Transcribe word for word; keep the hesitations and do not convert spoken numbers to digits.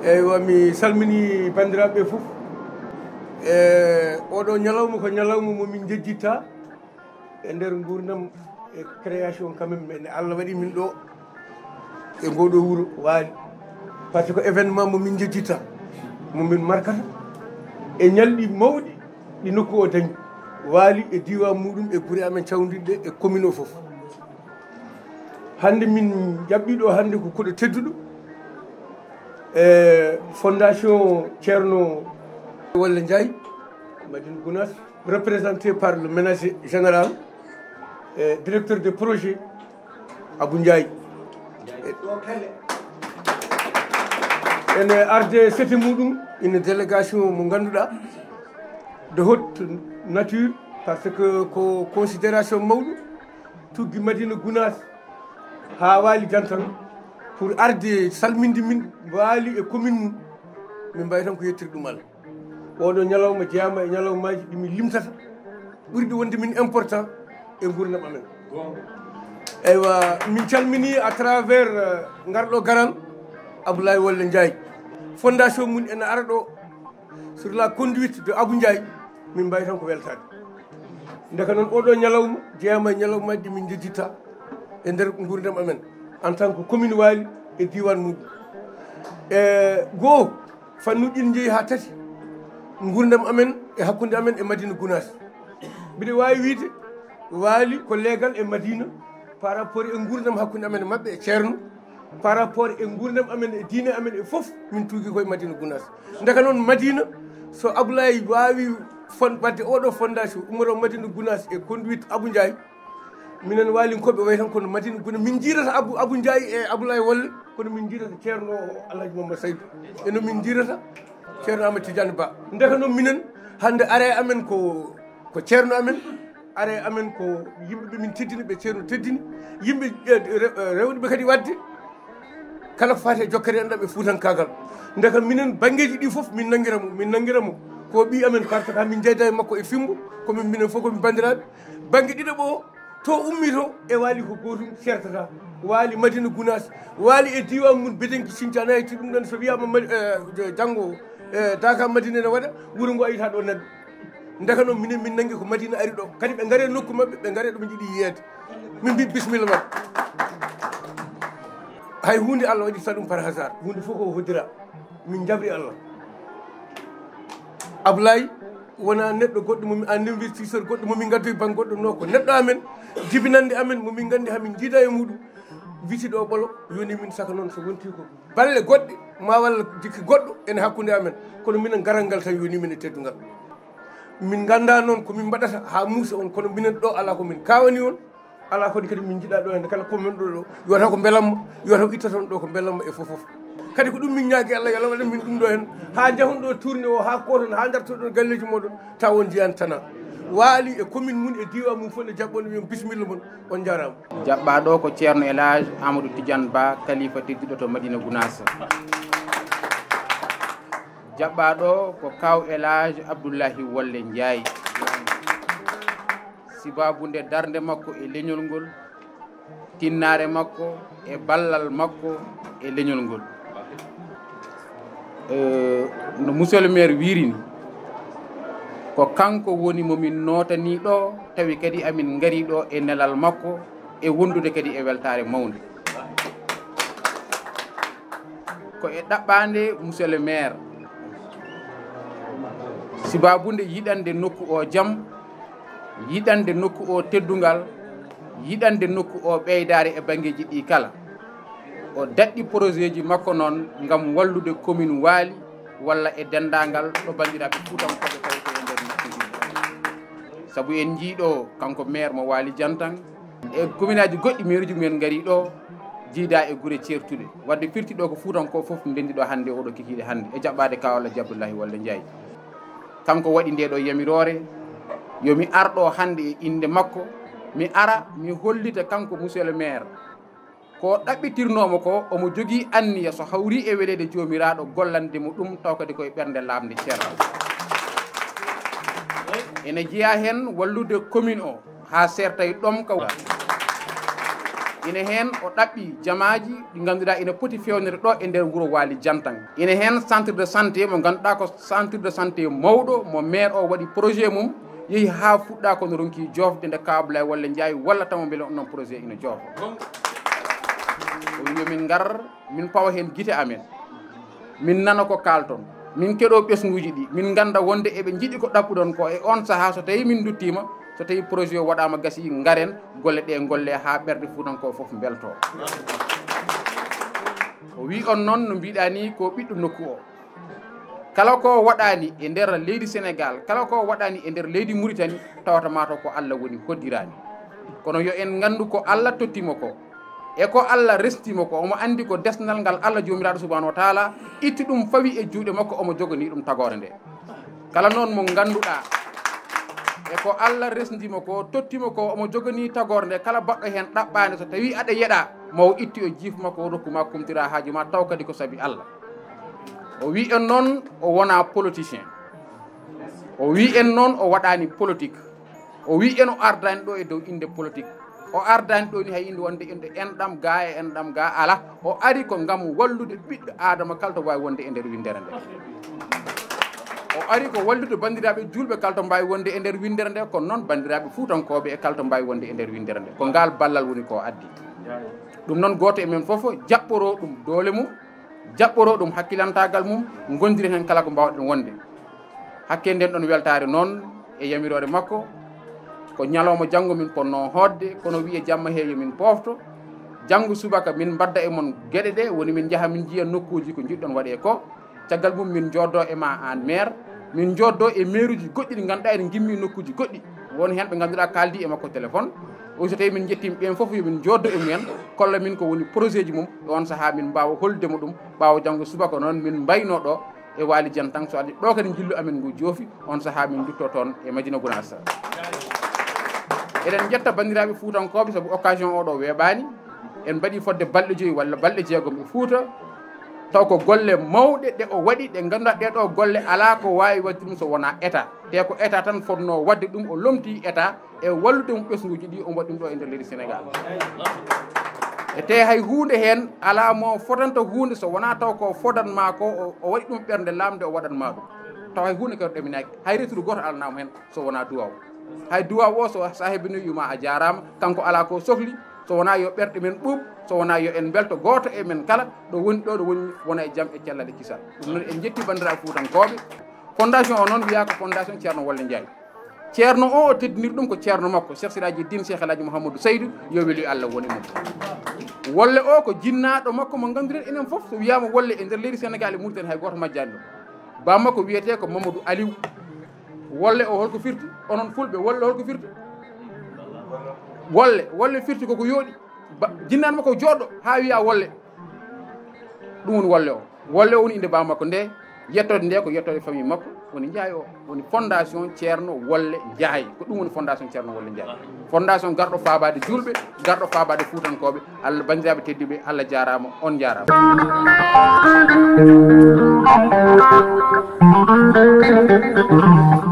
Eywa, mi salmini banndiraaɓe fof. E oɗo ñalawma ko ñalawma mo min njejjitta e nder nguurndam e création quand même, ene Allah waɗi min ɗo e ngoɗo wuro Waali, par ce que événement mo min njejjitta, mo min markata e ñalɗi mawɗi ɗi nokku o dañi, Waali e diiwaan muɗum e gure amen cawndiɗɗe e commune o fof. Hannde min jaɓɓi ɗo hannde ko koɗo tedduɗo e fondation Ceerno Wolle Ndiaye, Madina Gounass, représenté par le ménager général et directeur de projet Abou Ndiaye. Ene arde sete muɗum, une délégation mo ngannduɗaa de haute nature, par ce que ko considération mawɗo tuggi Madina Gounass haa Waali Jantan pour arde salminde min Waali e commune mum. Min mbawi tan ko yettude ɗum Allah. Oɗo ñalawma jeyaama e ñalawmaaji ɗi min limtata ɓurɗi wonde min important e nguurndam amen. Eywa, min calmini à travers, euh, ngarɗo garan Abdoulaye Wolle Ndiaye. Fondation mum ene ara ɗo sur la conduite de Abou Ndiaye, min mbawi tan ko weltade. Ndeka noon oɗo ñalawma jeyaama e ñalawmaaji ɗi min njejjitta e nder nguurndam amen en tant que commune Waali e diiwaan muɗum. E goo, fannuuji ɗi njeyi haa tati, nguurndam amen e hakkunde amen e Madina Gounass. Mbiɗa waawi wiyde Waali ko leegal e Madina par rapport e nguurndam hakkunde amen e maɓɓe e Ceerno, par rapport e nguurndam amen e diine amen e fof, min tuugi koye Madina Gounass. Ndeka noon Madina, so Ablaye waawi fon-, waɗde oɗo fondation, ummoro Madina Gounass e conduite Abou Ndiaye, minen Waalinkooɓe way tan kono Madina Gounass, min njiirata Abou, Abou Ndiaye e Ablaye Wolle, kono min njiirata Ceerno o Alhaji Mamadou Saydou. E no min njiirata Ceerno Amadou Tidiane Ba. Ndeka noon minen, hannde are amen ko, ko Ceerno amen, are amen ko yimɓe ɓe min teddini, ɓe Ceerno teddini, yimɓe, eh, re-, eh, rewniɓe kadi waɗde kala ko faati e jokkere enɗam e fuutankaagal. Ndeka minen banngeeji ɗi fof min nanngira mo, min nanngira mo ko ɓii amen, par ce que min njeyda e makko e fimbo, ko min minen fof ko min banndiraaɓe. Bannge ɗiɗaɓo o, to ummi to e Waali ko gootum sertata. Waali Madina Gounass, Waali e diiwaan mum Bedenki Sinthiane, a yettii ɗum ɗon so wiyaama Madi-, eh, janngo, eh, Daaka Madina ene waɗa, wuro ngo a yi'ataa ɗo neɗɗo. Ndeka noon minen min nanngi ko Madina ari ɗo. Kadi ɓe ngare nokku maɓɓe, ɓe ngare ɗo ɓe njiɗi yiyeede. Min mbi bismilla ma. Hay huunde Allah waɗirta ɗum par hasard. Huunde fof ko hoddira. Min njabri Allah. Ablaye wona neɗɗo goɗɗo mo mi, un investisseur goɗɗo mo min ngaddoyi bannge goɗɗo, no ko neɗɗo amen, jibinande amen, mo min nganndi hamin njiida e muɗum. Witi ɗo ɓolo, yoni min saka noon so wonti ko balle goɗɗe, ma walla jikki goɗɗo ene hakkunde amen. Kono minen garal ngal tan yoni min e teddungal. Min ngannda noon ko min mbaɗata haa muusa on, kono minen ɗo alaa ko min kawani on, alaa kadi kadi min njiɗa ɗo heen kala ko men ɗo ɗo, yo taw ko mbelamma, yo taw itta toon ɗo ko mbelamma e fof fof. Kadi ko ɗum min ñaagi Allah, yo Allah waɗan min ɗum ɗo heen, haa njahon ɗo tourné o, haa kooton, haa ndartoɗon galleeji mooɗon, taw on njiyan tana. Waali e commune mum e diiwaan mum fof ne jaɓɓon ɗum, bismilla mon, on njaaraama. Jaɓɓaaɗo ko Ceerno El Hadj Amadou Tidiane Ba, kalifa tedduɗo to Madina Gounass. Jaɓɓaaɗo ko Kaaw El Hadj Abdoullahi Wolle Ndiaye. Sibaabu nde darnde makko e leñol ngol, tinnaare makko e ballal makko e leñol ngol. Eh, no monsieur le maire wiiri ni, ko kanko woni mo min nootani ɗo, tawi kadi amin ngari ɗo e nelal makko, e wondude kadi e weltaare mawnde. Ko e ɗaɓɓaande monsieur le maire, sibaabu nde yiɗande nokku o jam, yiɗande nokku o teddungal, yiɗande nokku o ɓeydaare e banngeeji ɗi kala. O daɗɗi projet ji makko noon ngam wallude commune Waali walla e denndaangal ɗo banndiraaɓe Fuutankooɓe tawetee e nder nokkuuji. Sabu en njii ɗo kanko maire mo Waali Jantan, e commune aji goɗɗi, maire uji mumen ngari ɗo, jiida e gure ceertuɗe. Wadde firti ɗo ko Fuutankooɓe fof ndenndi ɗo hannde, oɗo kikiiɗe hannde, e jaɓɓaade Kaaw El Hadj Abdoullahi Wolle Ndiaye. Kanko waɗi nde ɗo yamiroore, yo mi ar ɗo hannde e innde makko, mi ara, mi hollita kanko monsieur le maire. Ko ɗaɓɓitirnoomo ko, omo jogii anniya so hawri e weleede Joomiraaɗo gollande mo ɗum, taw kadi koye ɓernde laaɓnde ceerno. Ene jeyaa heen wallude commune o haa seerta e ɗoom ka Ina heen o ɗaɓɓi jamaaji ɗi ngannduɗaa ina poti feewnere ɗo e nder wuro Waali Jantan. Ina heen centre de santé mo ngannduɗaa ko centre de santé mawɗo mo maire o waɗi projet mum, yehi haa fuɗɗa kono ronki joofde nde Ka Ablaye Walla Njaay walla tama mbele on noon projet ina joofa. O wi yo min ngar, min pawa heen gite amen. Min nana ko kaalton, min keɗo ɓesnguuji ɗi, min ngannda wonde eɓe njiɗi ko ɗaɓɓuɗon ko. E on sahaa, so tawii min nduttiima, so tawii projet o waɗaama, gasii, ngaren, golle ɗe ngolle haa ɓerɗe Fuutankooɓe fof mbeltoo. O wii on noon, no mbiɗa ni, ko ɓiɗɗo nokku o. Kala ko waɗaani e nder leydi Senegaal, kala ko waɗaani e nder leydi Muritani, tawata maa taw ko Allah woni hoddiraani. Kono yo en nganndu ko Allah totti mo ko. E ko Allah resndi mo ko, omo anndi ko desnal ngal Allah Joomiraaɗo Subhaanahu wa Taala itti ɗum, fawi e juuɗe makko, omo joganii ɗum tagoore nde. Kala noon mo ngannduɗaa, e ko Allah resndi mo ko, totti mo ko, omo joganii tagoore nde, kala baɗɗo heen ɗaɓɓaande, so tawii aɗa yeɗa, ma o ittu e jiif makko, o rokku ma, kumtira haaju ma, taw kadi ko sabi Allah. O wii en noon o wonaa politicien. O wii en noon o waɗaani politique. O wii en o ardaani ɗo e dow innde politique. O ardaani ɗo ni hay innde wonde innde enɗam gaa e enɗam gaa alaa. O ari ko ngam wallude ɓiɗɗo Aadama kala to waawi wonde e nder winndere nde. O ari ko wallude banndiraaɓe juulɓe kala to mbaawi wonde e nder winndere nde, kono noon banndiraaɓe Fuutankooɓe e kala to mbaawi wonde e nder winndere nde. Ko ngaal ballal woni ko addi. Ɗum noon gooto e men fof jaɓɓoroo ɗum doole mum, jaɓɓoroo ɗum hakkilantaagal mum, ngonndira heen kala ko mbaawɗen wonde. Hakke nden ɗon weltaare noon e yamiroore makko, ko ñalawma janngo min ponno hootde, kono wiye jamma he yo min poofto. Janngo subaka min mbadda e mon geɗe ɗe, woni min njaha min njiya nokkuuji ko njiɗɗon waɗe ko. Caggal mum min njooddoo e ma aan maire, min njooddoo e mairuuji goɗɗi ɗi ngannduɗaa ene ngimmi nokkuuji goɗɗi. Won heen ɓe ngannduɗaa kaaldi e makko téléphone. O so tawi min njettiima ɓeen fof yo min njooddo e mumen, kolla min ko woni projet ji mum, e on sahaa min mbaawa hollude mo ɗum, ɓaawo janngo subaka noon min mbayno ɗo e Waali Jantan, so adii ɗo kadi njillu amen ngu joofi, on sahaa min ndutto toon e Madina Gunaas. Eɗen njetta banndiraaɓe Fuutankooɓe sabu occasion o ɗo weeɓaani, en mbaɗi fodde balɗe joyi walla balɗe jeegom e Fuuta, taw ko golle mawɗe ɗe o waɗi, ɗe ngannduɗaa ɗee ɗo golle alaa ko waawi waɗde ɗum so wonaa État. Te ko État tan fotnoo waɗde ɗum, o lomtii État e wallude mo ɓesnguuji ɗi, o waɗi ɗum ɗo e nder leydi Senegaal. E te hay huunde heen alaa mo fotanta huunde so wonaa taw ko fodan ma ko, o, o waɗi ɗum ɓernde laamde, o waɗan ma ɗum. Taw hay huunde kadi ɗaminaaki, hay retour gooto alanaama heen so wonaa duwaaw. Hay duwaaw o so saahibi no yuma a jaaraama, kanko alaa ko sohli, so wonaa yo ɓerɗe men ɓuuɓ, so wonaa yo en mbelto gooto e men kala ɗo woni ɗo, ɗo woni wona e jam e cellal e kisal. Ɗum noon en njetti banndiraaɓe Fuutankooɓe. Fondation o noon wiyaa ko Fondation Ceerno Wolle Njaay. Ceerno o, o teddiniri ɗum ko ceerno makko, Cheikh Siraji Din, Cheikh El Hadji Mouhamadou Seydou, yo weli Allah woni mum. Wolle o ko jinnaaɗo makko mo ngannduɗen enen fof, so wiyaama Wolle e nder leydi Senegaal e Mauritanie hay gooto majjaani ɗum. Ba makko wiyetee ko Mamadou Aliou. Wolle o holko firti? Onon fulɓe, Wolle holko firti? Wolle, Wolle firti koko yooɗi. Ba, jinnaaɗo makko jooɗo haa wiya Wolle. Ɗum woni Wolle o. Wolle o woni innde ba makko nde, yettoode nde ko yettoode famille makko, woni Njaay o, woni Fondation Ceerno Wolle Njaay. Ko ɗum woni Fondation Ceerno Wolle Njaay. Fondation garɗo faabaade juulɓe, garɗo faabaade Fuutankooɓe. Allah, banndiraaɓe tedduɓe, Allah jaaraama, on njaaraama.